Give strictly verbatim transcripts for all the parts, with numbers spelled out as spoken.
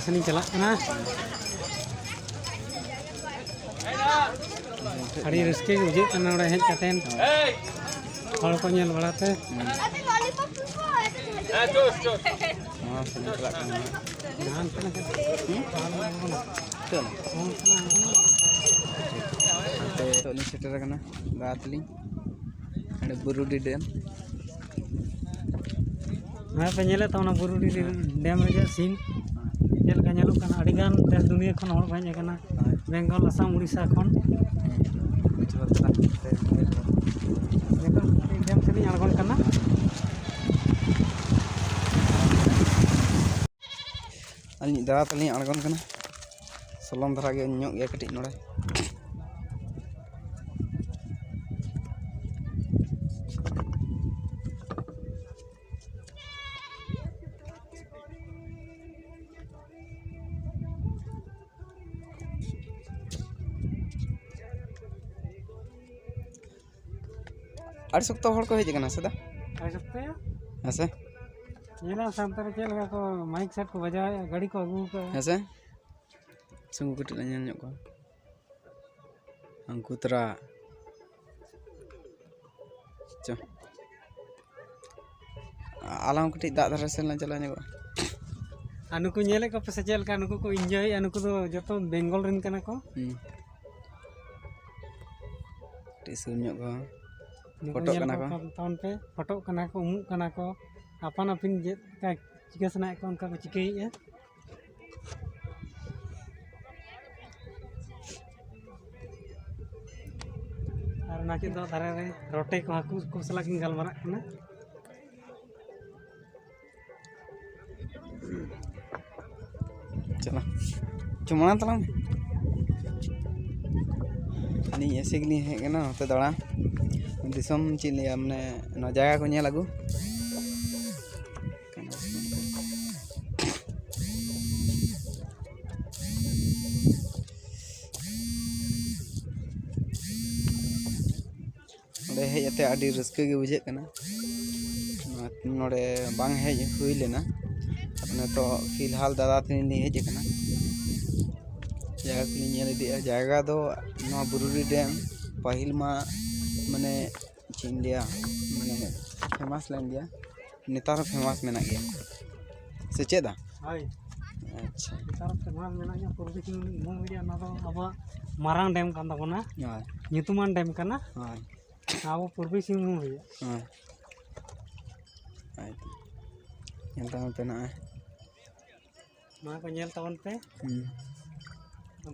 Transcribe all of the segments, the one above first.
ᱥᱮᱱᱤᱧ ᱪᱟᱞᱟᱜ ᱠᱟᱱᱟ᱾ ᱟᱹᱰᱤ ᱨᱟᱹᱥᱠᱟᱹ ᱜᱮ ᱵᱩᱡᱷᱟᱹᱜ ᱠᱟᱱᱟ ᱱᱚᱰᱮ ᱦᱮᱡ ᱠᱟᱛᱮᱱ, ᱦᱚᱲ ᱠᱚ ᱧᱮᱞ ᱵᱟᱲᱟᱛᱮ᱾ ᱦᱮᱸ, ᱪᱚᱥ, ᱪᱚᱥ᱾ ᱱᱚᱣᱟ ᱥᱮᱱᱤᱧ ᱪᱟᱞᱟᱜ ᱠᱟᱱᱟ᱾ ᱦᱟᱱᱛᱮ ᱱᱟᱛᱮ᱾ ᱦᱩᱸ? ᱪᱚᱞ᱾ ᱦᱟᱱᱛᱮ ᱱᱤᱛᱚᱜ ᱞᱤᱧ ᱥᱮᱴᱮᱨ ᱟᱠᱟᱱᱟ ᱫᱟᱫᱟ ᱛᱟᱹᱞᱤᱧ᱾ ᱦᱟᱸᱰᱮ ᱵᱩᱨᱩᱰᱤ ᱰᱮᱢ᱾ ᱱᱚᱜᱼᱚᱭ ᱯᱮ ᱧᱮᱞᱮᱫ ᱛᱟᱵᱚᱱᱟ ᱵᱩᱨᱩᱰᱤ ᱰᱮᱢ ᱨᱮᱭᱟᱜ ᱥᱤᱱ, ᱪᱮᱫ ᱞᱮᱠᱟ ᱧᱮᱞᱚᱜ ᱠᱟᱱᱟ᱾ ᱟᱹᱰᱤ ᱜᱟᱱ ᱫᱮᱥ ᱫᱩᱱᱤᱭᱟᱹ ᱠᱷᱚᱱ ᱦᱚᱲ ᱠᱚ ᱦᱮᱡ ᱟᱠᱟᱱᱟ, ᱦᱳᱭ᱾ ᱵᱮᱝᱜᱚᱞ, ᱟᱥᱟᱢ, ᱩᱲᱤᱥᱥᱟ ᱠᱷᱚᱱ᱾ ᱪᱚᱞᱚ ᱛᱟᱦᱞᱮ᱾ ᱱᱤᱛᱚᱜ ᱰᱮᱢ ᱥᱮᱫ ᱞᱤᱧ ᱟᱬᱜᱚᱱ ᱠᱟᱱᱟ᱾ ᱟᱹᱞᱤᱧ ᱫᱟᱫᱟ ᱛᱟᱹᱞᱤᱧ ᱟᱬᱜᱚᱱ ᱠᱟᱱᱟ᱾ ᱥᱚᱞᱚᱢ ᱫᱷᱟᱨᱟ ᱜᱮ ᱧᱚᱜ ᱜᱮᱭᱟ ᱠᱟᱹᱴᱤᱡ ᱱᱚᱰᱮ᱾ ᱟᱹᱰᱤ ᱥᱚᱠᱛᱚ ᱦᱚᱲ ᱠᱚ ᱦᱮᱡ ᱟᱠᱟᱱᱟ ᱥᱮ ᱫᱟ? ᱟᱹᱰᱤ ᱥᱚᱠᱛᱚ ᱭᱟ᱾ ᱦᱮᱸ ᱥᱮ? ᱧᱮᱞᱟᱢ ᱥᱟᱱᱛᱟᱲ ᱪᱮᱫ ᱞᱮᱠᱟ ᱠᱚ ᱢᱟᱭᱤᱠ ᱥᱮᱴ ᱠᱚ ᱵᱟᱡᱟᱣᱮᱫᱼᱟ, ᱜᱟᱹᱰᱤ ᱠᱚ ᱟᱹᱜᱩ ᱟᱠᱟᱫᱼᱟ᱾ ᱦᱮᱸ ᱥᱮ? ᱥᱮ ᱩᱱᱠᱩ ᱠᱟᱹᱴᱤᱡ ᱞᱮ ᱧᱮᱞ ᱧᱚᱜ ᱠᱚᱣᱟ᱾ ᱩᱱᱠᱩ ᱛᱚᱨᱟ᱾ ᱪᱚ᱾ ᱟᱞᱟᱝ ᱦᱚᱸ ᱠᱟᱹᱴᱤᱡ ᱫᱟᱜ ᱫᱷᱟᱨᱮ ᱥᱮᱱ ᱞᱟᱝ ᱪᱟᱞᱟᱣ ᱧᱚᱜᱚᱜᱼᱟ᱾ ᱟᱨ ᱱᱩᱠᱩ ᱧᱮᱞᱮᱫ ᱠᱚᱣᱟ ᱯᱮ ᱥᱮ ᱪᱮᱫ ᱞᱮᱠᱟ? ᱱᱩᱠᱩ ᱠᱚ ᱤᱱᱡᱚᱭᱮᱫᱼᱟ᱾ ᱱᱩᱠᱩ ᱫᱚ ᱡᱚᱛᱚ ᱵᱮᱝᱜᱚᱞ ᱨᱮᱱ ᱠᱟᱱᱟ ᱠᱚ᱾ ᱦᱩᱸ᱾ ᱠᱟᱹᱴᱤᱡ ᱥᱩᱨ ᱧᱚᱜ ᱠᱚ᱾ ᱱᱩᱠᱩ ᱯᱷᱳᱴᱳᱜ ᱧᱮᱞ ᱠᱟᱱᱟ ᱠᱚ ᱠᱚ᱾ ᱛᱟᱵᱚᱱ ᱯᱮ, ᱯᱷᱳᱴᱳᱜ ᱠᱟᱱᱟ ᱠᱚ, ᱩᱢᱩᱜ ᱠᱟᱱᱟ ᱠᱚ, ᱟᱯᱟᱱ ᱟᱹᱯᱤᱱ ᱪᱮᱫ ᱞᱮᱠᱟ ᱪᱤᱠᱟᱹ ᱥᱟᱱᱟᱭᱮᱫ ᱠᱚᱣᱟ ᱚᱱᱠᱟ ᱠᱚ ᱪᱤᱠᱟᱹᱭᱮᱫᱼᱟ᱾ ᱟᱨ ᱚᱱᱟ ᱪᱮᱫ ᱫᱚ ᱫᱷᱟᱨᱮ ᱨᱮ ᱨᱚᱴᱮ ᱠᱚ ᱦᱟᱹᱠᱩ ᱠᱚ ᱥᱟᱞᱟᱜ ᱠᱤᱱ ᱜᱟᱞᱢᱟᱨᱟᱜ ᱠᱟᱱᱟ᱾ ᱪᱟᱞᱟᱜ ᱪᱚ ᱢᱟᱲᱟᱝ ᱛᱟᱞᱟᱝ ᱢᱮ᱾ ᱟᱹᱞᱤᱧ ᱮᱥᱮ ᱜᱮᱞᱤᱧ ᱦᱮᱡ ᱠᱟᱱᱟ ᱱᱚᱛᱮ ᱫᱟᱬᱟ, ᱫᱤᱥᱚᱢ ᱪᱮᱫ ᱞᱤᱧ ᱞᱟᱹᱭᱟ, ᱢᱟᱱᱮ ᱱᱚᱣᱟ ᱡᱟᱭᱜᱟ ᱠᱚ ᱧᱮᱞ ᱟᱹᱜᱩ᱾ ᱱᱚᱸᱰᱮ ᱦᱮᱡ ᱠᱟᱛᱮ ᱟᱹᱰᱤ ᱨᱟᱹᱥᱠᱟᱹ ᱜᱮ ᱵᱩᱡᱷᱟᱹᱜ ᱠᱟᱱᱟ᱾ ᱱᱚᱣᱟ, ᱱᱚᱸᱰᱮ ᱵᱟᱝ ᱦᱮᱡ ᱦᱩᱭ ᱞᱮᱱᱟ, ᱟᱨ ᱱᱤᱛᱚᱜ ᱯᱷᱤᱞᱦᱟᱞ ᱫᱟᱫᱟ ᱛᱟᱹᱞᱤᱧ ᱞᱤᱧ ᱦᱮᱡ ᱟᱠᱟᱱᱟ, ᱡᱟᱭᱜᱟ ᱠᱚᱞᱤᱧ ᱧᱮᱞ ᱤᱫᱤᱭᱮᱫᱼᱟ᱾ ᱡᱟᱭᱜᱟ ᱫᱚ ᱱᱚᱣᱟ ᱵᱩᱨᱩᱰᱤ ᱰᱮᱢ ᱯᱟᱹᱦᱤᱞ ᱢᱟ, ᱢᱟᱱᱮ, ᱪᱮᱫ ᱤᱧ ᱞᱟᱹᱭᱟ, ᱢᱟᱱᱮ, ᱯᱷᱮᱢᱟᱥ ᱞᱮᱱ ᱜᱮᱭᱟ, ᱱᱮᱛᱟᱨ ᱦᱚᱸ ᱯᱷᱮᱢᱟᱥ ᱢᱮᱱᱟᱜ ᱜᱮᱭᱟ, ᱥᱮ ᱪᱮᱫᱟ? ᱦᱳᱭ᱾ ᱟᱪᱪᱷᱟ᱾ ᱱᱮᱛᱟᱨ ᱦᱚᱸ ᱯᱷᱮᱢᱟᱥ ᱢᱮᱱᱟᱜ ᱜᱮᱭᱟ, ᱯᱩᱨᱵᱤ ᱥᱤᱝᱵᱷᱩᱢ ᱨᱮᱭᱟᱜ ᱱᱚᱣᱟ ᱫᱚ ᱟᱵᱚᱣᱟᱜ ᱢᱟᱨᱟᱝ ᱰᱮᱢ ᱠᱟᱱ ᱛᱟᱵᱚᱱᱟ, ᱦᱳᱭ᱾ ᱧᱩᱛᱩᱢᱟᱱ ᱰᱮᱢ ᱠᱟᱱᱟ᱾ ᱦᱳᱭ᱾ ᱟᱵᱚ ᱯᱩᱨᱵᱤ ᱥᱤᱝᱵᱷᱩᱢ ᱨᱮᱭᱟᱜ᱾ ᱦᱳᱭ᱾ ᱦᱳᱭ᱾ ᱧᱮᱞ ᱛᱟᱵᱚᱱ ᱯᱮ ᱱᱚᱜᱼᱚᱭ᱾ ᱱᱚᱣᱟ ᱠᱚ ᱧᱮᱞ ᱛᱟᱵᱚᱱ ᱯᱮ᱾ ᱦᱩᱸ᱾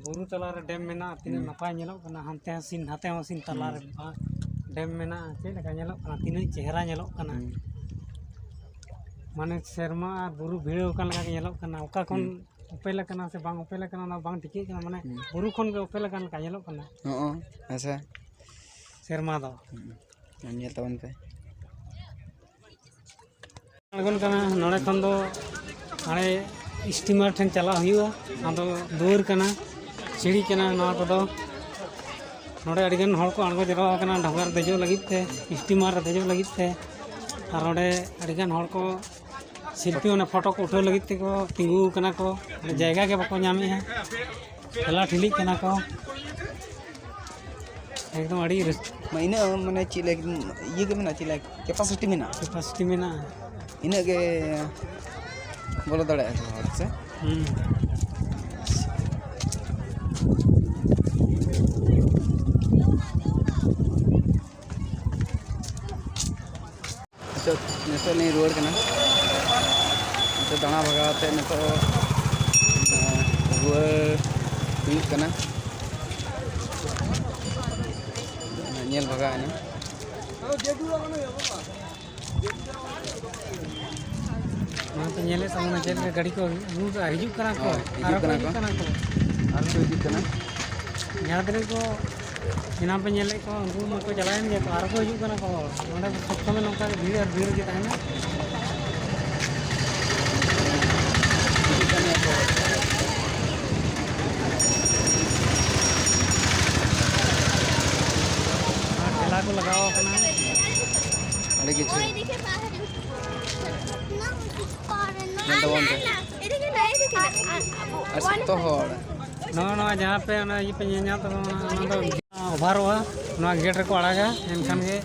ᱵᱩᱨᱩ ᱛᱟᱞᱟᱨᱮ ᱰᱮᱢ ᱢᱮᱱᱟᱜᱼᱟ, ᱛᱤᱱᱟᱹᱜ ᱦᱩᱸ᱾ ᱱᱟᱯᱟᱭ ᱧᱮᱞᱚᱜ ᱠᱟᱱᱟ᱾ ᱦᱟᱱᱛᱮ ᱦᱚᱸ ᱥᱤᱱ, ᱱᱟᱛᱮ ᱦᱚᱸ ᱥᱤᱱ ᱛᱟᱞᱟᱨᱮ ᱦᱩᱸ᱾ ᱵᱟ-, ᱰᱮᱢ ᱢᱮᱱᱟᱜᱼᱟ, ᱪᱮᱫ ᱞᱮᱠᱟ ᱧᱮᱞᱚᱜ ᱠᱟᱱᱟ, ᱛᱤᱱᱟᱹᱜ ᱪᱮᱦᱨᱟ ᱧᱮᱞᱚᱜ ᱠᱟᱱᱟ᱾ ᱦᱩᱸ᱾ ᱢᱟᱱᱮ ᱥᱮᱨᱢᱟ ᱟᱨ ᱵᱩᱨᱩ ᱵᱷᱤᱲᱟᱹᱣ ᱟᱠᱟᱱ ᱞᱮᱠᱟ ᱜᱮ ᱧᱮᱞᱚᱜ ᱠᱟᱱᱟ᱾ ᱚᱠᱟ ᱠᱷᱚᱱ ᱦᱩᱸ᱾ ᱚᱯᱮᱞ ᱟᱠᱟᱱᱟ ᱥᱮ ᱵᱟᱝ ᱚᱯᱮᱞ ᱟᱠᱟᱱᱟ, ᱚᱱᱟ ᱵᱟᱝ ᱴᱷᱤᱠᱟᱹᱜ ᱠᱟᱱᱟ᱾ ᱢᱟᱱᱮ ᱦᱩᱸ᱾ ᱵᱩᱨᱩ ᱠᱷᱚᱱ ᱜᱮ ᱚᱯᱮᱞ ᱟᱠᱟᱱ ᱞᱮᱠᱟ ᱧᱮᱞᱚᱜ ᱠᱟᱱᱟ᱾ ᱦᱚᱸᱜᱼᱚ, ᱟᱪᱪᱷᱟ᱾ ᱥᱮᱨᱢᱟ ᱫᱚ᱾ ᱦᱩᱸ᱾ ᱧᱮᱞ ᱛᱟᱵᱚᱱ ᱯᱮ᱾ ᱟᱬᱜᱚᱱ ᱠᱟᱱᱟ᱾ ᱱᱚᱰᱮ ᱠᱷᱚᱱ ᱫᱚ ᱦᱟᱱᱮ ᱥᱴᱤᱢᱟᱨ ᱴᱷᱮᱱ ᱪᱟᱞᱟᱜ ᱦᱩᱭᱩᱜᱼᱟ᱾ ᱟᱫᱚ ᱫᱩᱣᱟᱹᱨ ᱠᱟᱱᱟ, ᱥᱤᱲᱤ ᱠᱟᱱᱟ ᱱᱚᱣᱟ ᱠᱚᱫᱚ᱾ ᱱᱚᱰᱮ ᱟᱹᱰᱤᱜᱟᱱ ᱦᱚᱲ ᱠᱚ ᱟᱬᱜᱚ ᱡᱟᱣᱨᱟ ᱟᱠᱟᱱᱟ ᱰᱷᱚᱸᱜᱟ ᱨᱮ ᱫᱮᱡᱚᱜ ᱞᱟᱹᱜᱤᱫ ᱛᱮ, ᱥᱴᱤᱢᱟᱨ ᱨᱮ ᱫᱮᱡᱚᱜ ᱞᱟᱹᱜᱤᱫ ᱛᱮ᱾ ᱟᱨ ᱱᱚᱰᱮ ᱟᱹᱰᱤᱜᱟᱱ ᱦᱚᱲ ᱠᱚ ᱥᱮᱞᱯᱷᱤ, ᱚᱱᱟ ᱯᱷᱳᱴᱳ ᱠᱚ ᱩᱴᱷᱟᱹᱣ ᱞᱟᱹᱜᱤᱫ ᱛᱮᱠᱚ ᱛᱤᱸᱜᱩ ᱟᱠᱟᱱᱟ ᱠᱚ᱾ ᱡᱟᱭᱜᱟ ᱜᱮ ᱵᱟᱠᱚ ᱧᱟᱢᱮᱜᱼᱟ, ᱴᱷᱮᱞᱟ ᱴᱷᱤᱞᱤᱜ ᱠᱟᱱᱟ ᱠᱚ᱾ ᱮᱠᱫᱚᱢ ᱟᱹᱰᱤ ᱨᱟᱹᱥᱠᱟᱹ᱾ ᱢᱟ ᱤᱱᱟᱹᱜ, ᱢᱟᱱᱮ, ᱪᱮᱫ ᱞᱮᱠᱟ ᱤᱭᱟᱹ ᱜᱮ ᱢᱮᱱᱟᱜᱼᱟ, ᱪᱮᱫ ᱞᱮᱠᱟ ᱠᱮᱯᱟᱥᱤᱴᱤ ᱢᱮᱱᱟᱜᱼᱟ? ᱠᱮᱯᱟᱥᱤᱴᱤ ᱢᱮᱱᱟᱜᱼᱟ᱾ ᱤᱱᱟᱹᱜ ᱜᱮ ᱵᱚᱞᱚ ᱫᱟᱲᱮᱭᱟᱜᱼᱟ ᱠᱚ ᱦᱚᱲ ᱥᱮ? ᱦᱩᱸ᱾ ᱱᱤᱛᱚᱜ, ᱱᱤᱛᱚᱜ ᱞᱤᱧ ᱨᱩᱣᱟᱹᱲ ᱠᱟᱱᱟ᱾ ᱱᱤᱛᱚᱜ ᱫᱟᱬᱟ ᱵᱷᱟᱜᱟᱣ ᱛᱮ ᱱᱤᱛᱚᱜ, ᱮᱸ, ᱨᱩᱣᱟᱹᱲ ᱦᱩᱭᱩᱜ ᱠᱟᱱᱟ᱾ ᱧᱮᱞ ᱵᱷᱟᱜᱟᱣ ᱮᱱᱟ᱾ ᱱᱚᱣᱟ ᱠᱚ ᱧᱮᱞᱮᱫ ᱛᱟᱵᱚᱱᱟ, ᱪᱮᱫ ᱞᱮᱠᱟ ᱜᱟᱹᱰᱤ ᱠᱚ ᱦᱤᱡᱩᱜ ᱟᱨ ᱦᱤᱡᱩᱜ ᱠᱟᱱᱟ ᱠᱚ᱾ ᱦᱳᱭ, ᱦᱤᱡᱩᱜ ᱟᱨᱦᱚᱸ ᱠᱚ ᱠᱟᱱᱟ ᱦᱤᱡᱩᱜ ᱠᱚ᱾ ᱠᱟᱱᱟ ᱠᱚ᱾ ᱟᱨᱦᱚᱸ ᱠᱚ ᱦᱤᱡᱩᱜ ᱠᱟᱱᱟ᱾ ᱡᱟᱦᱟᱸ ᱛᱤᱱᱟᱹᱜ ᱠᱚ ᱮᱱᱟᱝ ᱯᱮ ᱧᱮᱞᱮᱫ ᱠᱚᱣᱟ, ᱩᱱᱠᱩ ᱢᱟᱠᱚ ᱪᱟᱞᱟᱣᱮᱱ ᱜᱮᱭᱟ ᱠᱚ, ᱟᱨᱦᱚᱸ ᱠᱚ ᱦᱤᱡᱩᱜ ᱠᱟᱱᱟ ᱠᱚ᱾ ᱱᱚᱰᱮ ᱫᱚ ᱥᱚᱵ ᱥᱚᱢᱚᱭ ᱱᱚᱝᱠᱟ ᱜᱮ ᱵᱷᱤᱲ ᱟᱨ ᱵᱷᱤᱲ ᱜᱮ ᱛᱟᱦᱮᱱᱟ᱾ ᱦᱤᱡᱩᱜ ᱠᱟᱱ ᱜᱮᱭᱟ ᱠᱚ᱾ ᱟᱨ ᱴᱷᱮᱞᱟ ᱠᱚ ᱞᱟᱜᱟᱣ ᱟᱠᱟᱱᱟ᱾ ᱟᱹᱰᱤ ᱠᱤᱪᱷᱩ᱾ ᱧᱮᱞ ᱛᱟᱵᱚᱱ ᱟᱨ ᱥᱚᱠᱛᱚ ᱦᱚᱲ᱾ ᱱᱚᱜᱼᱚ ᱱᱚᱣᱟ ᱡᱟᱦᱟᱸ ᱯᱮ ᱚᱱᱟ ᱤᱭᱟᱹ ᱯᱮ ᱧᱮᱞ ᱧᱟᱢ ᱛᱟᱵᱚᱱᱟ, ᱚᱱᱟ ᱫᱚ ᱚᱵᱷᱟᱨᱚᱜᱼᱟ, ᱱᱚᱣᱟ ᱜᱮᱴ ᱨᱮᱠᱚ ᱟᱲᱟᱜᱟ, ᱮᱱᱠᱷᱟᱱ ᱜᱮ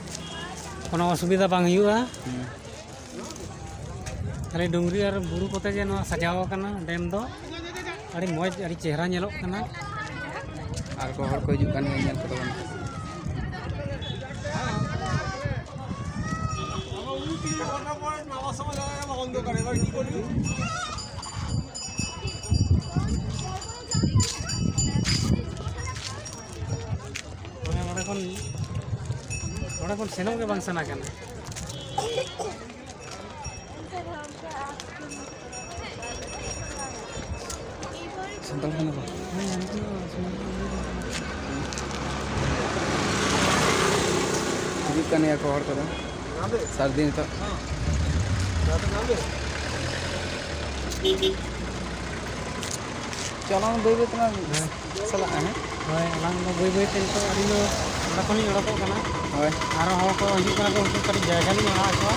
ᱠᱳᱱᱳ ᱚᱥᱩᱵᱤᱫᱷᱟ ᱵᱟᱝ ᱦᱩᱭᱩᱜᱼᱟ᱾ ᱦᱩᱸ᱾ ᱠᱷᱟᱹᱞᱤ ᱰᱩᱝᱨᱤ ᱟᱨ ᱵᱩᱨᱩ ᱠᱚᱛᱮ ᱜᱮ ᱱᱚᱣᱟ ᱥᱟᱡᱟᱣ ᱟᱠᱟᱱᱟ ᱰᱮᱢ ᱫᱚ᱾ ᱟᱹᱰᱤ ᱢᱚᱡᱽ, ᱟᱹᱰᱤ ᱪᱮᱦᱨᱟ ᱧᱮᱞᱚᱜ ᱠᱟᱱᱟ᱾ ᱟᱨ ᱠᱚ ᱦᱚᱲ ᱠᱚ ᱦᱤᱡᱩᱜ ᱠᱟᱱ ᱜᱮᱭᱟ ᱧᱮᱞ ᱠᱚᱫᱚ ᱵᱚᱱ᱾ ᱢᱟᱱᱮ ᱱᱚᱸᱰᱮ ᱠᱷᱚᱱ, ᱱᱚᱸᱰᱮ ᱠᱷᱚᱱ ᱥᱮᱱᱚᱜ ᱜᱮ ᱵᱟᱝ ᱥᱟᱱᱟ ᱠᱟᱱᱟ᱾ ᱥᱟᱱᱛᱟᱲ ᱠᱟᱱᱟ ᱠᱚ᱾ ᱦᱤᱡᱩᱜ ᱠᱟᱱ ᱜᱮᱭᱟ ᱠᱚ ᱦᱚᱲ ᱠᱚᱫᱚ᱾ ᱥᱟᱹᱨᱫᱤ ᱱᱤᱛᱚᱜ᱾ ᱪᱚᱞᱚ ᱵᱟᱹᱭ ᱵᱟᱹᱭ ᱛᱮᱞᱟᱝ ᱪᱟᱞᱟᱜᱼᱟ, ᱦᱮᱸ? ᱦᱳᱭ, ᱟᱞᱟᱝ ᱫᱚ ᱵᱟᱹᱭ ᱵᱟᱹᱭ ᱛᱮ ᱱᱤᱛᱚᱜ ᱟᱹᱞᱤᱧ ᱫᱚ ᱚᱸᱰᱮ ᱠᱷᱚᱱ ᱞᱤᱧ ᱚᱰᱚᱠᱚᱜ ᱠᱟᱱᱟ᱾ ᱦᱳᱭ᱾ ᱟᱨᱚ ᱦᱚᱲ ᱠᱚ ᱦᱤᱡᱩᱜ ᱠᱟᱱᱟ ᱠᱚ, ᱩᱱᱠᱩ ᱠᱟᱹᱴᱤᱡ ᱡᱟᱭᱜᱟ ᱞᱤᱧ ᱮᱢᱟ ᱠᱚᱣᱟ᱾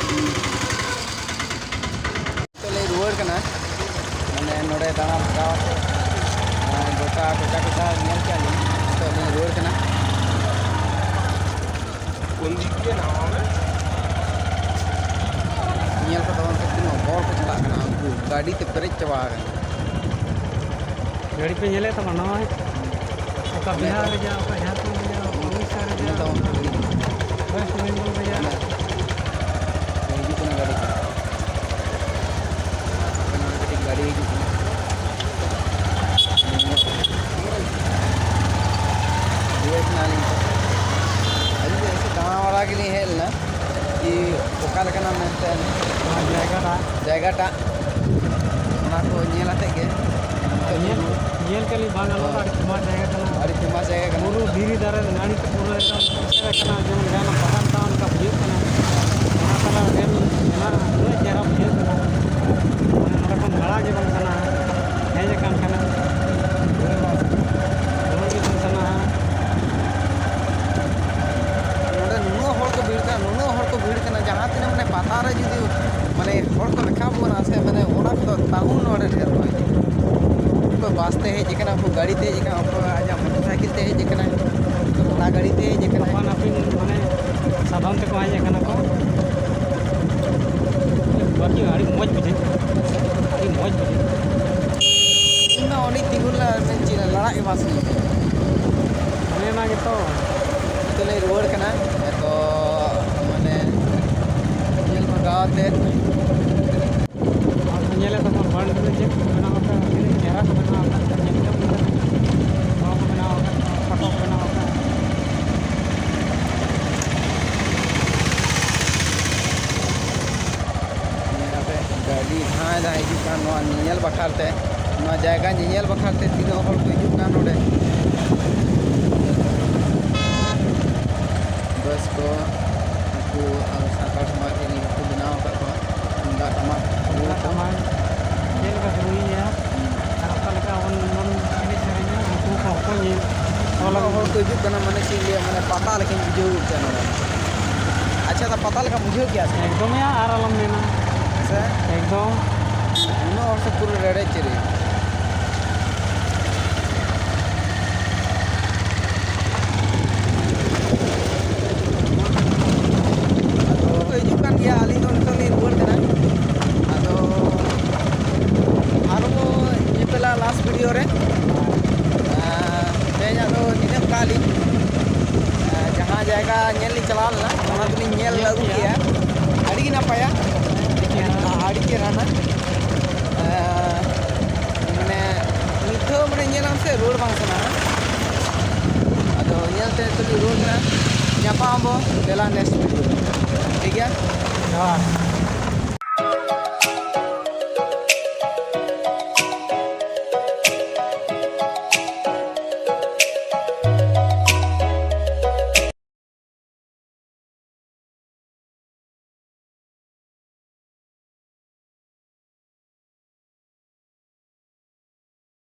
ᱱᱤᱛᱚᱜ ᱞᱤᱧ ᱨᱩᱣᱟᱹᱲ ᱠᱟᱱᱟ, ᱢᱟᱱᱮ ᱱᱚᱰᱮ ᱫᱟᱬᱟ ᱵᱷᱟᱜᱟᱣ ᱠᱟᱛᱮ, ᱟᱨ ᱜᱚᱴᱟ ᱠᱚᱪᱟ ᱠᱚᱪᱟ ᱧᱮᱞ ᱠᱮᱜᱼᱟ ᱞᱤᱧ, ᱱᱤᱛᱚᱜ ᱞᱤᱧ ᱨᱩᱣᱟᱹᱲ ᱠᱟᱱᱟ᱾ ᱧᱮᱞ ᱠᱚ ᱛᱟᱵᱚᱱ ᱯᱮ, ᱛᱤᱱᱟᱹᱜ ᱦᱚᱲ ᱠᱚ ᱪᱟᱞᱟᱜ ᱠᱟᱱᱟ, ᱩᱱᱠᱩ ᱜᱟᱹᱰᱤ ᱛᱮ ᱯᱮᱨᱮᱡ ᱪᱟᱵᱟ ᱟᱠᱟᱱᱟ᱾ ᱜᱟᱹᱰᱤ ᱯᱮ ᱧᱮᱞᱮᱫ ᱛᱟᱵᱚᱱᱟ ᱱᱚᱜᱼᱚᱭ, ᱚᱠᱟ ᱵᱤᱦᱟᱨ ᱨᱮᱭᱟᱜ, ᱚᱠᱟ ᱡᱷᱟᱲᱠᱷᱚᱸᱰ ᱨᱮᱭᱟᱜ, ᱚᱠᱟ ᱩᱲᱤᱥᱥᱟ ᱨᱮᱭᱟᱜ, ᱧᱮᱞ ᱛᱟᱵᱚᱱ ᱯᱮ ᱜᱟᱹᱰᱤ᱾ ᱚᱠᱟ ᱣᱮᱥᱴ ᱵᱮᱝᱜᱚᱞ ᱨᱮᱭᱟᱜ᱾ ᱦᱤᱡᱩᱜ ᱠᱟᱱᱟ ᱜᱟᱹᱰᱤ ᱠᱚ᱾ ᱱᱚᱰᱮ ᱠᱟᱹᱴᱤᱡ ᱜᱟᱹᱰᱤ ᱦᱤᱡᱩᱜ ᱠᱟᱱᱟ᱾ ᱨᱩᱣᱟᱹᱲ ᱠᱟᱱᱟᱞᱤᱧ ᱛᱚ᱾ ᱟᱹᱞᱤᱧ ᱫᱚ ᱮᱭᱥᱮ ᱫᱟᱬᱟ ᱵᱟᱲᱟ ᱜᱮᱞᱤᱧ ᱦᱮᱡ ᱞᱮᱱᱟ, ᱠᱤ ᱚᱠᱟ ᱞᱮᱠᱟᱱᱟ ᱢᱮᱱᱛᱮ ᱱᱚᱣᱟ ᱡᱟᱭᱜᱟᱴᱟᱜ᱾ ᱡᱟᱭᱜᱟᱴᱟᱜ, ᱚᱱᱟ ᱠᱚ ᱧᱮᱞ ᱟᱛᱮᱫ ᱜᱮ᱾ ᱧᱮᱞ, ᱧᱮᱞ ᱠᱮᱫ ᱞᱤᱧ, ᱵᱟᱝ, ᱱᱚᱣᱟ ᱫᱚ ᱟᱹᱰᱤ ᱯᱷᱮᱢᱟᱥ ᱡᱟᱭᱜᱟ ᱠᱟᱱᱟ᱾ ᱟᱹᱰᱤ ᱯᱷᱮᱢᱟᱥ ᱡᱟᱭᱜᱟ ᱠᱟᱱᱟ᱾ ᱵᱩᱨᱩ ᱫᱷᱤᱨᱤ ᱫᱟᱨᱮ ᱱᱟᱹᱲᱤ ᱛᱮ ᱯᱩᱨᱟᱹ ᱮᱠᱫᱚᱢ ᱮᱥᱮᱫ ᱟᱠᱟᱱᱟ, ᱡᱮᱢᱚᱱ ᱡᱟᱦᱟᱱᱟᱜ ᱵᱟᱜᱟᱱ ᱴᱟᱣᱩᱱ ᱞᱮᱠᱟ ᱵᱩᱡᱷᱟᱹᱜ ᱠᱟᱱᱟ᱾ ᱚᱱᱟ ᱛᱟᱞᱟ ᱨᱮ ᱢᱮᱱᱟᱜᱼᱟ, ᱩᱱᱟᱹᱜ ᱪᱮᱦᱨᱟ ᱵᱩᱡᱷᱟᱹᱜ ᱠᱟᱱᱟ᱾ ᱢᱟᱱᱮ ᱱᱚᱰᱮ ᱠᱷᱚᱱ ᱞᱟᱲᱟ ᱜᱮ ᱵᱟᱝ ᱥᱟᱱᱟᱣᱟ᱾ ᱦᱮᱡ ᱟᱠᱟᱱ ᱠᱷᱟᱱᱮᱢ ᱨᱩᱣᱟᱹᱲ ᱜᱮ ᱵᱟᱝ ᱥᱟᱱᱟᱣᱟ᱾ ᱱᱚᱰᱮ ᱱᱩᱱᱟᱹᱜ ᱦᱚᱲ ᱠᱚ ᱵᱷᱤᱲ ᱠᱟᱱᱟ, ᱱᱩᱱᱟᱹᱜ ᱦᱚᱲ ᱠᱚ ᱵᱷᱤᱲ ᱠᱟᱱᱟ, ᱡᱟᱦᱟᱸ ᱛᱤᱱᱟᱹᱜ ᱢᱟᱱᱮ ᱯᱟᱛᱟ ᱨᱮ ᱡᱩᱫᱤ ᱢᱟᱱᱮ ᱦᱚᱲ ᱠᱚ ᱞᱮᱠᱷᱟ ᱵᱚᱱᱟ ᱥᱮ, ᱢᱟᱱᱮ ᱚᱱᱟ ᱠᱚᱫᱚ ᱦᱮᱡ ᱟᱠᱟᱱᱟ, ᱚᱠᱚᱭ ᱜᱟᱹᱰᱤ ᱛᱮ ᱦᱮᱡ ᱟᱠᱟᱱᱟ, ᱚᱠᱚᱭ ᱟᱡᱟᱜ ᱢᱚᱴᱚᱨ ᱥᱟᱭᱠᱮᱞ ᱛᱮ ᱦᱮᱡ ᱟᱠᱟᱱᱟ, ᱚᱱᱟ ᱜᱟᱹᱰᱤ ᱛᱮ ᱦᱮᱡ ᱟᱠᱟᱱᱟ᱾ ᱟᱯᱟᱱ ᱟᱹᱯᱤᱱ ᱢᱟᱱᱮ ᱥᱟᱫᱷᱚᱱ ᱛᱮᱠᱚ ᱦᱮᱡ ᱟᱠᱟᱱᱟ ᱠᱚ᱾ ᱵᱟᱹᱠᱤ ᱟᱹᱰᱤ ᱢᱚᱡᱽ ᱵᱩᱡᱷᱟᱹᱜ ᱠᱟᱱᱟ, ᱟᱹᱰᱤ ᱢᱚᱡᱽ ᱵᱩᱡᱷᱟᱹᱜ ᱠᱟᱱᱟ᱾ ᱤᱧ ᱢᱟ ᱚᱸᱰᱮᱧ ᱛᱤᱸᱜᱩ ᱞᱮᱱᱟ, ᱢᱮᱱ ᱪᱮᱫ ᱞᱟᱲᱟᱜ ᱜᱮ ᱵᱟᱝ ᱥᱟᱱᱟᱧᱟ᱾ ᱚᱱᱮ ᱚᱱᱟ ᱜᱮᱛᱚ᱾ ᱱᱤᱛᱚᱜ ᱞᱮ ᱨᱩᱣᱟᱹᱲ ᱠᱟᱱᱟ᱾ ᱛᱚ ᱢᱟᱱᱮ ᱧᱮᱞ ᱵᱷᱟᱜᱟᱣ ᱟᱛᱮᱫ ᱟᱨ ᱧᱮᱞᱮᱫ ᱛᱟᱵᱚᱱ ᱵᱟᱝ ᱪᱮᱫ ᱠᱚ ᱵᱮᱱᱟᱣ ᱟᱠᱟᱫ, ᱛᱤᱱᱟᱹᱜ ᱪᱮᱦᱨᱟ ᱠᱚ ᱵᱮᱱᱟᱣ ᱟᱠᱟᱫ, ᱧᱮᱞ ᱡᱚᱝ ᱞᱮᱠᱟ ᱱᱚᱣᱟ ᱠᱚ ᱵᱮᱱᱟᱣ ᱟᱠᱟᱫ, ᱯᱷᱳᱴᱳ ᱠᱚ ᱵᱮᱱᱟᱣ ᱟᱠᱟᱫ᱾ ᱧᱮᱞ ᱯᱮ, ᱜᱟᱹᱰᱤ ᱡᱟᱦᱟᱸᱭ ᱡᱟᱦᱟᱸᱭ ᱦᱤᱡᱩᱜ ᱠᱟᱱ ᱱᱚᱣᱟ ᱧᱮᱧᱮᱞ ᱵᱟᱠᱷᱨᱟ ᱛᱮ, ᱱᱚᱣᱟ ᱡᱟᱭᱜᱟ ᱧᱮᱧᱮᱞ ᱵᱟᱠᱷᱨᱟ ᱛᱮ ᱛᱤᱱᱟᱹᱜ ᱦᱚᱲ ᱠᱚ ᱦᱤᱡᱩᱜ ᱠᱟᱱ ᱱᱚᱰᱮ᱾ ᱵᱟᱥ ᱠᱚ, ᱩᱱᱠᱩ ᱟᱵᱚ ᱥᱟᱱᱛᱟᱲ ᱥᱚᱢᱟᱡᱽ ᱨᱮᱱ ᱠᱚ ᱵᱮᱱᱟᱣ ᱟᱠᱟᱫ ᱠᱚᱣᱟ ᱛᱩᱢᱫᱟᱜ ᱴᱟᱢᱟᱠ ᱨᱩ ᱠᱚ᱾ ᱪᱮᱫ ᱞᱮᱠᱟ ᱠᱚ ᱨᱩᱭᱮᱫᱼᱟ ᱟᱨ ᱚᱠᱟ ᱞᱮᱠᱟ ᱵᱚᱱ, ᱵᱚᱱ ᱮᱱᱮᱡ ᱥᱮᱨᱮᱧᱟ, ᱩᱱᱠᱩ ᱠᱚᱦᱚᱸ ᱠᱚ ᱧᱮᱞ᱾ ᱩᱱᱟᱹᱜ ᱦᱚᱲ ᱠᱚ ᱦᱤᱡᱩᱜ ᱠᱟᱱᱟ, ᱢᱟᱱᱮ ᱪᱮᱫ ᱤᱧ ᱞᱟᱹᱭᱟ, ᱢᱟᱱᱮ ᱯᱟᱛᱟ ᱞᱮᱠᱟᱧ ᱵᱩᱡᱷᱟᱹᱣ ᱜᱚᱫ ᱠᱮᱫᱟ ᱱᱚᱰᱮ᱾ ᱟᱪᱪᱷᱟ, ᱫᱟ, ᱯᱟᱛᱟ ᱞᱮᱠᱟᱢ ᱵᱩᱡᱷᱟᱹᱣ ᱠᱮᱫᱟ ᱥᱮ? ᱮᱠᱫᱚᱢ ᱭᱟ, ᱟᱨ ᱟᱞᱚᱢ ᱢᱮᱱᱟ᱾ ᱥᱮ? ᱮᱠᱫᱚᱢ᱾ ᱩᱱᱟᱹᱜ ᱦᱚᱲ ᱥᱮ ᱯᱩᱨᱟᱹ ᱨᱮᱰᱮᱡ ᱪᱮᱨᱮᱡ᱾ ᱟᱫᱚ ᱠᱚ ᱦᱤᱡᱩᱜ ᱠᱟᱱ ᱜᱮᱭᱟ, ᱟᱹᱞᱤᱧ ᱫᱚ ᱱᱤᱛᱚᱜ ᱞᱤᱧ ᱨᱩᱣᱟᱹᱲ ᱠᱟᱱᱟ᱾ ᱟᱫᱚ ᱟᱨᱚ ᱵᱚ ᱧᱮᱯᱮᱞᱟ ᱞᱟᱥᱴ ᱵᱷᱤᱰᱤᱭᱳ ᱨᱮ᱾ ᱟᱨ ᱛᱮᱦᱮᱧᱟᱜ ᱫᱚ ᱱᱤᱱᱟᱹᱜ ᱠᱟᱜ ᱞᱤᱧ᱾ ᱟᱨ ᱡᱟᱦᱟᱸ ᱡᱟᱭᱜᱟ ᱧᱮᱞ ᱞᱤᱧ ᱪᱟᱞᱟᱣ ᱞᱮᱱᱟ, ᱚᱱᱟ ᱫᱚᱞᱤᱧ ᱧᱮᱞ ᱟᱹᱜᱩ ᱠᱮᱜᱼᱟ, ᱟᱹᱰᱤ ᱜᱮ ᱱᱟᱯᱟᱭᱟ᱾ ᱟᱹᱰᱤ ᱪᱮᱦᱨᱟ᱾ ᱟᱹᱰᱤ ᱪᱮᱦᱨᱟᱱᱟ᱾ ᱟᱨ ᱢᱟᱱᱮ ᱢᱤᱫ ᱫᱷᱟᱣ ᱢᱟᱱᱮ ᱧᱮᱞᱟᱢ ᱥᱮ ᱨᱩᱣᱟᱹᱲ ᱵᱟᱝ ᱥᱟᱱᱟᱣᱟ᱾ ᱟᱫᱚ ᱧᱮᱞ ᱛᱮ ᱱᱤᱛᱚᱜ ᱞᱤᱧ ᱨᱩᱣᱟᱹᱲ ᱠᱟᱱᱟ᱾ ᱧᱟᱯᱟᱢ ᱟᱵᱚ ᱫᱮᱞᱟ ᱱᱮᱠᱥᱴ ᱵᱷᱤᱰᱤᱭᱳ ᱨᱮ᱾ ᱴᱷᱤᱠ ᱜᱮᱭᱟ? ᱡᱚᱦᱟᱨ᱾